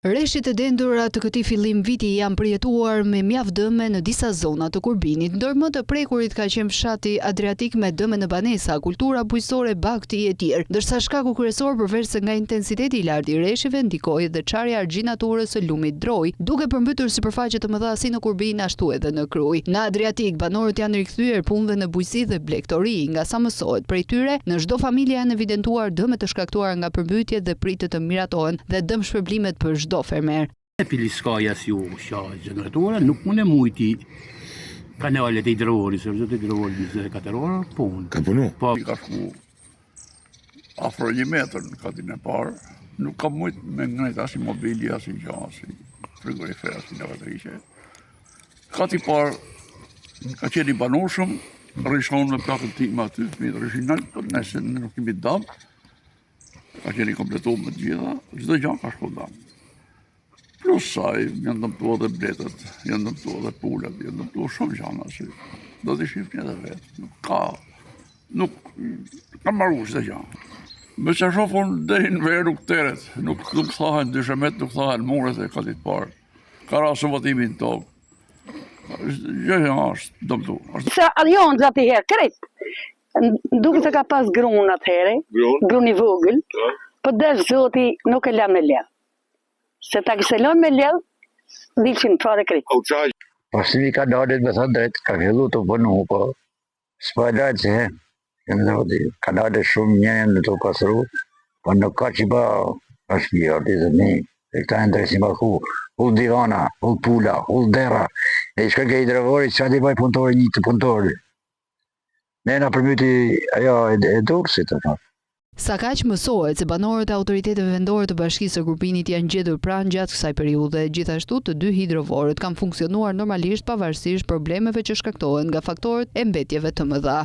Reshjet e dendura të këtij fillim viti janë përjetuar me mjaft dëme në disa zona të Kurbinit. Ndër më të prekurit ka qenë fshati Adriatik me dëme në banesa, kultura bujqësore, bagëti etj. Ndërsa shkaku kryesor përveç se nga intensiteti i lartë i reshjeve ndikoi edhe çarja e argjinaturës së lumit Drojë, duke përmbytur sipërfaqe të mëdha si në Kurbin ashtu edhe në Krujë. Në Adriatik, banorët janë rikthyer punëve në bujqësi dhe blegtori. Nga sa mësohet prej tyre, në çdo familje janë evidentuar dëme të shkaktuara nga përmbytjet dhe pritet të miratohen dhe dëmshpërblimet për çdo fermer. Piliskaja si u qa gjeneratora, nuk mund e mujti kanalet e hidrovorit, se është hidrovori 24 orë, punë. Ka punu? Po. I ka shku afro një metër në katin e parë, nuk ka mujt me ngrejt as mobilje, as një gja, as frigorifer, as lavatriçe. Kati i parë ka qenë i banueshëm, rrishon me plakën time aty, fëmijët rrishin nalt, po nëse nuk kemi dam, Ka qenë i kompletu me të gjitha, çdo gjë ka shku dam. Plus saj, janë dëmtu edhe bletët, janë dëmtu edhe pulat, janë dëmtu shumë gjana që do t'i shifni edhe vetë. Nuk ka, nuk, ka maru çdo gjë. Me që shoh unë deri në verë nuk teret, nuk, nuk thahen dyshemet, nuk thahen muret e katit parë. Ka ra suvatimi në tokë. Gjë që është dëmtu. Se ajo në gjatë i herë, krejt. Duket se ka pas grun atëhere, grun i vogël, po, po desh zoti nuk e la me lell. Se ta kishte lënë me lell, dilshin fare krejt. Pastrimi i kanalit me thënë drejt, ka fillu të punu, po s'po e lajtë që he. Kanalet shumë njën në të pastru, po nuk ka që ba është një artizën një, e këta e ndresin ba ku, hull divana, hull pula, hull derra, e i shkoj ke hidrovori, që t'i baj punëtori një të punëtori. Ne na përmyti ajo e, e Durrësit, të thotë. Sakaq mësohet se banorët e autoriteteve vendore të Bashkisë së Kurbinit janë gjetur pranë gjatë kësaj periudhe. Gjithashtu, të dy hidrovorët kanë funksionuar normalisht pavarësisht problemeve që shkaktohen nga faktorët e mbetjeve të mëdha.